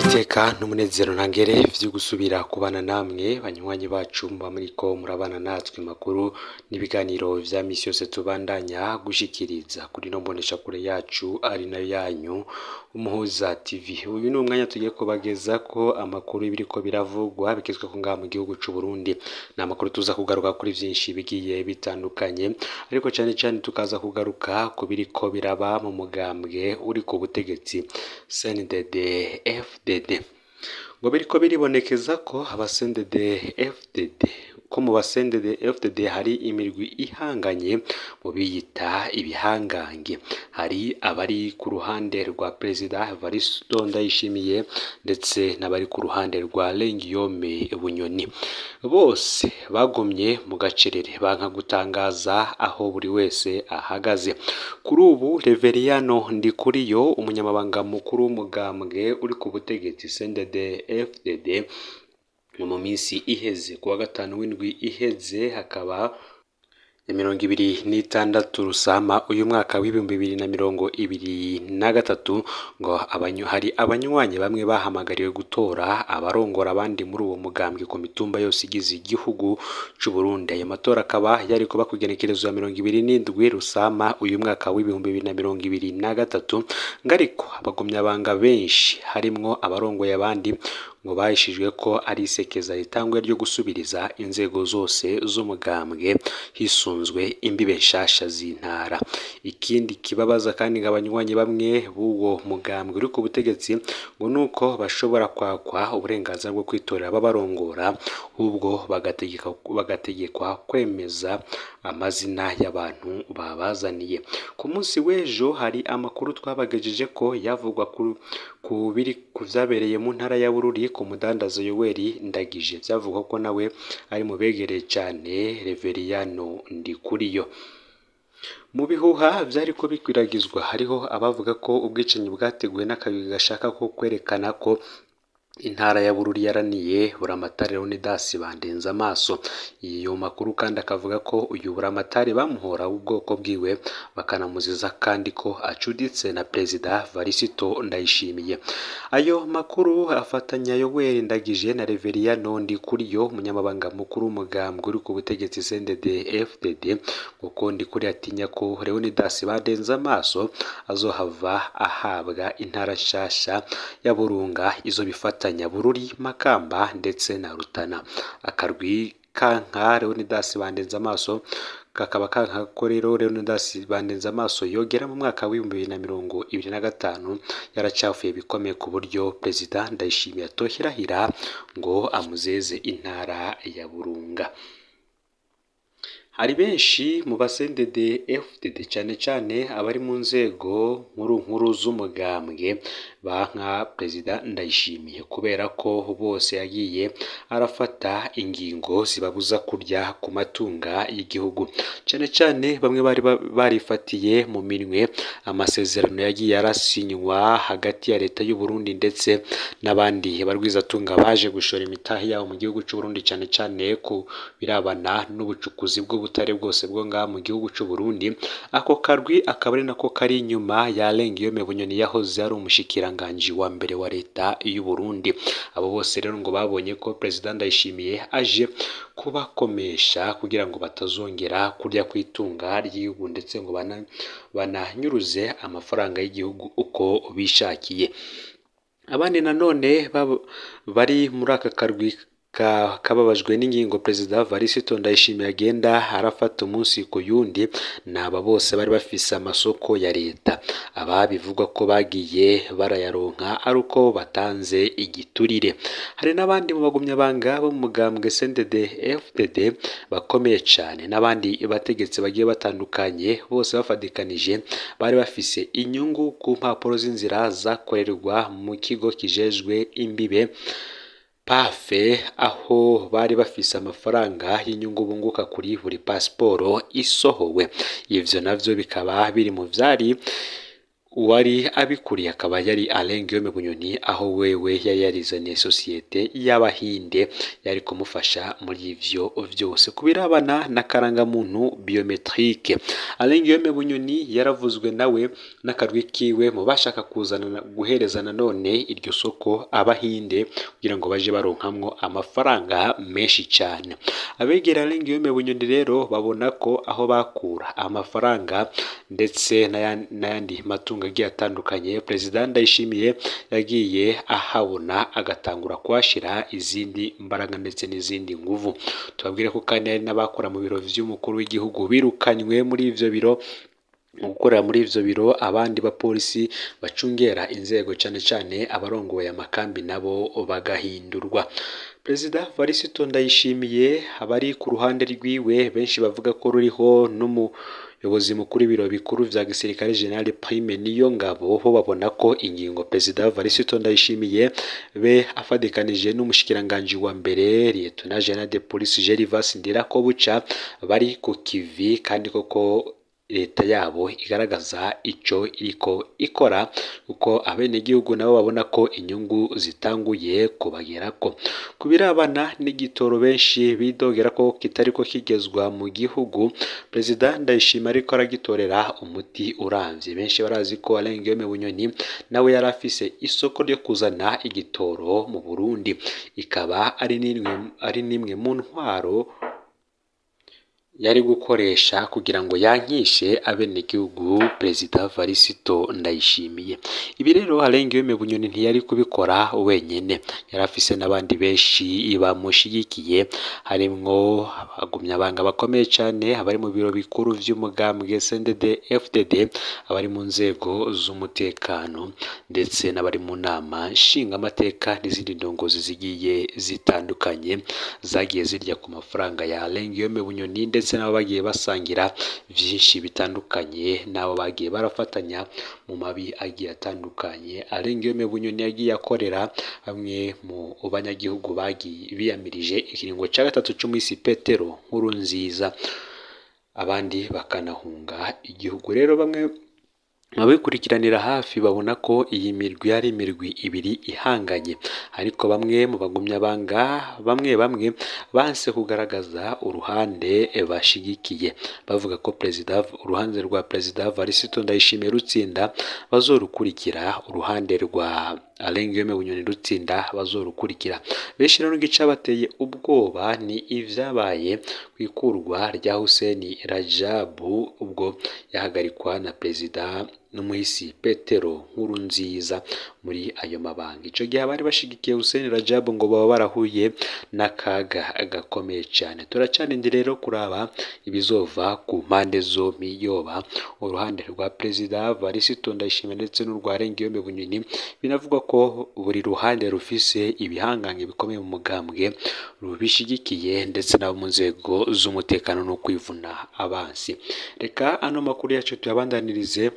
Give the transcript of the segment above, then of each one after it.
Iteka n'umunezero ntangere vyo gusubira kubana namwe banywanyi bacu muba muriko murabana natwe makuru n'ibiganiro vya misi yose tubandanya gushikiriza kuri no mboneshakure yacu ari nayo yanyu Umuhuza TV. Uyu ni umwanya tugiye kubagezako amakuru y'ibiriko biravugwa bigezweho ngaha mu gihugu c'u Burundi. Ni amakuru tuza kugaruka kuri vyinshi bigiye bitandukanye, ariko cane cane tukaza kugaruka ku biriko biraba mu mugambwe uri ku butegetsi CNDD FDD. Ngo biriko biribonekeza ko aba CNDD FDD ko mu ba CNDD FDD hari imirwi ihanganye mu biyita ibihangange. Hari abari ku ruhande rwa Perezida Evariste Ndayishimiye ndetse n'abari ku ruhande rwa Lengiyome Bunyoni. Bose bagumye mu gacerere banka gutangaza aho buri wese ahagaze. Kuri ubu Reveriyano Ndikuriyo, umunyamabanga mukuru w'umugambwe uri ku butegetsi CNDD FDD, mu minsi iheze kuwa gatanu w'indwi iheze hakaba ya 26 Rusama uyu mwaka w'2023, ngo hari abanywanyi bamwe bahamagariwe gutora abarongora abandi muri uwo mugambwe ku mitumba yose igize igihugu c'u Burundi. Ayo matora akaba yari kuba kugenekerezo ya 27 Rusama uyu mwaka w'2023, ngo ariko abagumyabanga benshi harimwo abarongoye abandi ngo bahishijwe ko ari isekeza ritangwe ryo gusubiriza inzego zose z'umugambwe hisunzwe imbibe nshasha z'intara. Ikindi kibabaza kandi ngo abanywanyi bamwe b'uwo mugambwe uri ku butegetsi ngo nuko bashobora kwakwa uburenganzira bwo kwitorera ababarongora, ahubwo bagategekwa kwemeza amazina y'abantu babazaniye. Ku munsi w'ejo hari amakuru twabagejeje ko yavugwa ku biri ku vyabereye mu ntara ya Bururi ku mudandaza Yoweri Ndagije, vyavugwa ko nawe ari mu begereye cane Reveriyano Ndikuriyo. Mu bihuha vyariko bikwiragizwa hariho abavuga ko ubwicanyi bwateguwe n'akabiri gashaka ko kwerekana ko intara ya Bururi yaraniye Buramatari Leonidas Bandenze amaso. Iyo makuru kandi akavuga ko uyu Buramatari bamuhora ubwoko bwiwe bakanamuziza kandi ko acuditse na Perezida Varisito Ndayishimiye. Ayo makuru afatanya Yoweri Ndagije na Reveriyano Ndikuriyo, umunyamabanga mukuru w'umugambwe uri ku butegetsi CNDD FDD, kuko Ndikuriyo atinya ko Leonidas Bandenze amaso azohava ahabwa intara nshasha ya Burunga izo bifata Bururi, Makamba ndetse na Rutana. Akarwi kanka Leonidas Bandenze amaso kakaba kanka ko rero Leonidas Bandenze amaso yogera mu mwaka w'2025 yaracafuye bikomeye ku buryo Perezida Ndayishimiye atohirahira ngo amuzeze intara ya Burunga. Hari benshi mu ba CNDD FDD cane cane abari mu nzego nkuru nkuru z'umugambwe banka Perezida Ndayishimiye kubera ko bose yagiye arafata ingingo zibabuza kurya ku matunga y'igihugu. Cane cane bamwe bari barifatiye mu minwe amasezerano yagiye arasinywa hagati ya leta y'u Burundi ndetse n'abandi barwizatunga baje gushora imitahe yabo mu gihugu c'u Burundi, cane cane ku birabana n'ubucukuzi bw'ubutare bwose bwo ngaha mu gihugu c'u Burundi. Ako karwi akaba ari nako kari inyuma ya Lengiyome Bunyoni yahoze ari umushikiranganji wa mbere wa leta y'u Burundi. Abo bose rero ngo babonye ko Perezida Ndayishimiye aje kubakomesha kugira ngo batazongera kurya kwitunga ry'igihugu ndetse ngo bananyuruze amafaranga y'igihugu uko bishakiye. Abandi nanone bari muri aka karwi kababajwe n'ingingo Perezida Varisito Ndayishimiye agenda arafata umunsi ku yundi, ni aba bose bari bafise amasoko ya leta. Aba bivugwa ko bagiye barayaronka ari uko batanze igiturire. Hari n'abandi mu bagumyabanga bo mu mugambwe CNDD FDD bakomeye cane n'abandi bategetsi bagiye batandukanye bose bafadikanije bari bafise inyungu ku mpapuro z'inzira zakorerwa mu kigo kijejwe imbibe pafe, aho bari bafise amafaranga y'inyungu bunguka kuri buri pasiporo isohowe. Ivyo navyo bikaba biri mu vyari Uwari abikuriye akaba yari Alain Guillaume Bunyoni, aho wewe yari yarizaniye sosiyete y'Abahinde yari kumufasha muri ivyo vyose. Ku birabana na karangamuntu biometrique, Alain Guillaume Bunyoni yaravuzwe nawe n'akarwi kiwe mu bashaka kuzana guhereza nanone iryo soko Abahinde kugira ngo baje baronkamwo amafaranga menshi cyane. Abegera Alain Guillaume Bunyoni rero babona ko aho bakura amafaranga ndetse n'ayandi matungo agiye atandukanye, Perezida Ndayishimiye yagiye ahabona agatangura kuhashyira izindi mbaraga ndetse n'izindi nguvu. Tubabwire ko kandi hari n'abakora mu biro vy'umukuru w'igihugu birukanywe muri ivyo biro, mu gukorera muri ivyo biro, abandi bapolisi bacungera inzego cane cane abarongoye amakambi nabo bagahindurwa. Perezida Varisito Ndayishimiye abari ku ruhande rwiwe benshi bavuga ko ruriho n'umuyobozi mukuru w'ibiro bikuru vya gisirikare General Prime Niyongabo, bo babona ko ingingo Perezida Varisito Ndayishimiye be afadikanije n'umushikiranganji wa mbere Lieutenant General de Police Gervas Ndirakobuca bari ku kivi, kandi koko leta yabo igaragaza ico iriko ikora, kuko abenegihugu nabo babona ko inyungu zitanguye kubagerako. Ku birabana n'igitoro benshi bidogera ko kitariko kigezwa mu gihugu, Perezida Ndayishimiye ariko aragitorera umuti uramvye. Benshi barazi ko Alain Guillaume Bunyoni nawe yari afise isoko ryo kuzana igitoro mu Burundi, ikaba ari nimwe mu ntwaro yari gukoresha kugira ngo yankishe abenegihugu Perezida Varisito Ndayishimiye. Ibi rero Alain Guillaume Bunyoni ntiyari kubikora wenyene, yari afise n'abandi benshi bamushigikiye, harimwo abagumyabanga bakomeye cane, abari mu biro bikuru vy'umugambwe CNDD FDD, abari mu nzego z'umutekano ndetse n'abari mu nama nshingamateka n'izindi ndongozi zigiye zitandukanye zagiye zirya ku mafaranga ya Alain Guillaume Bunyoni, ndetse nabo bagiye basangira vyinshi bitandukanye, nabo bagiye barafatanya mu mabi agiye atandukanye Alain Guillaume Bunyoni yagiye akorera bamwe mu banyagihugu bagiye biyamirije ikiringo ca gatatu c'umuhisi Petero Nkurunziza, abandi bakanahunga igihugu. Rero bamwe ababikurikiranira hafi babona ko iyi mirwi ari imirwi ibiri ihanganye, ariko bamwe mu bagumyabanga bamwe bamwe banse kugaragaza uruhande bashigikiye, bavuga ko perezida uruhande rwa Perezida Varisito Ndayishimiye rutsinda bazorukurikira, uruhande rwa Alain Guillaume Bunyoni rutsinda bazorukurikira. Benshi rero n'icabateye ubwoba ni ivyabaye kw'ikurwa rya Hussein Rajabu ubwo yahagarikwa na Perezida n'umuhisi Petero Nkurunziza muri ayo mabanga. Ico gihe abari bashigikiye Hussein Rajabu ngo baba barahuye n'akaga gakomeye cyane. Turacarindiriye rero kuraba ibizova ku mpande zompi, yoba uruhande rwa Perezida Varisito Ndayishimiye ndetse n'urwa Alain Guillaume Bunyoni. Binavugwa ko buri ruhande rufise ibihangange bikomeye mu mugambwe rubishigikiye ndetse n'abo mu nzego z'umutekano no kwivuna abansi. Reka ano makuru yacu tuyabandanirize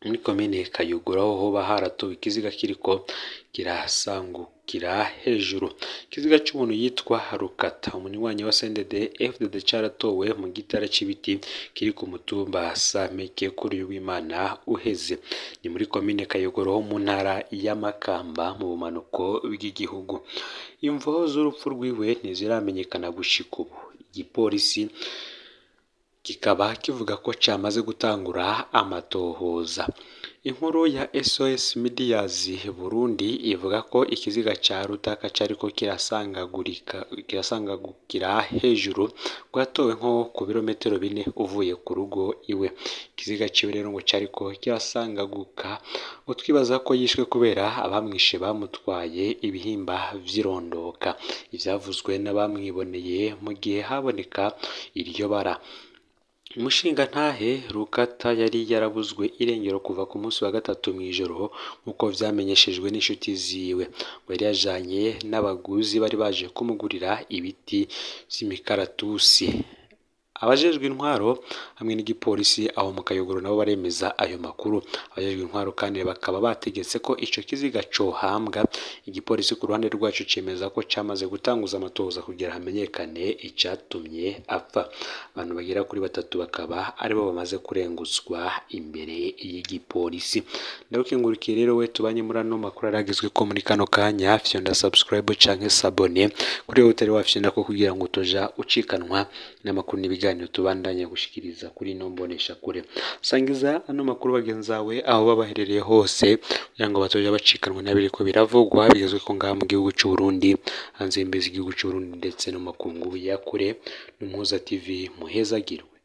muri komine Kayogoro, aho hoba haratowe ikiziga kiriko kirasangukira hejuru. Ikiziga c'umuntu yitwa Rukata, umunywanyi wa CNDD FDD, caratowe mu gitara c'ibiti kiri ku mutumba Sampeke kuri uyu w'Imana uheze. Ni muri komine Kayogoro ho mu ntara ya Makamba mu bumanuko bw'igihugu. Imvo z'urupfu rwiwe ntiziramenyekana gushika ubu. Igipolisi kikaba kivuga ko camaze gutangura amatohoza. Inkuru ya SOS Medias Burundi ivuga ko ikiziga ca Rutaka cariko kirasangagukira hejuru, rwatowe nko ku birometero 4 uvuye ku rugo iwe. Ikiziga ciwe rero ngo cariko kirasangaguka, ngo twibaza ko yishwe kubera abamwishe bamutwaye ibihimba vy'irondoka. Ivyavuzwe n'abamwiboneye mu gihe haboneka iryo bara. Umushingantahe Rukata yari yarabuzwe irengero kuva ku munsi wa gatatu mw'ijoro, nk'uko vyamenyeshejwe n'inshuti ziwe. Ngo yari yajanye n'abaguzi bari baje kumugurira ibiti vy'imikaratusi. Abajejwe intwaro hamwe n'igipolisi aho mu Kayogoro nabo baremeza ayo makuru. Abajejwe intwaro kandi bakaba bategetse ko ico kiziga cohambwa. Igipolisi ku ruhande rwaco cemeza ko camaze gutanguza amatohoza kugira hamenyekane icatumye apfa. Abantu bagera kuri batatu bakaba aribo bamaze kurengutswa imbere y'igipolisi. Ndagukengurikiye rero we tubanye muri ano makuru aragezwe ko muri kano kanya. Fyonda subscribe canke s'abonner kuri wowe utari wafyonda ko, kugira ngo utoja ucikanwa n'amakuru n'ibiganiro tubandanya gushikiriza kuri ino mboneshakure. Sangiza ano makuru bagenzi bawe aho baba baherereye hose, kugira ngo batoja bacikanwa n'abiriko biravugwa bigezwe ko ngaha mu gihugu c'u Burundi, hanze y'imbizi z'igihugu c'u Burundi, ndetse no mu makungu ya kure. N'Umuhuza TV, muhezagirwe.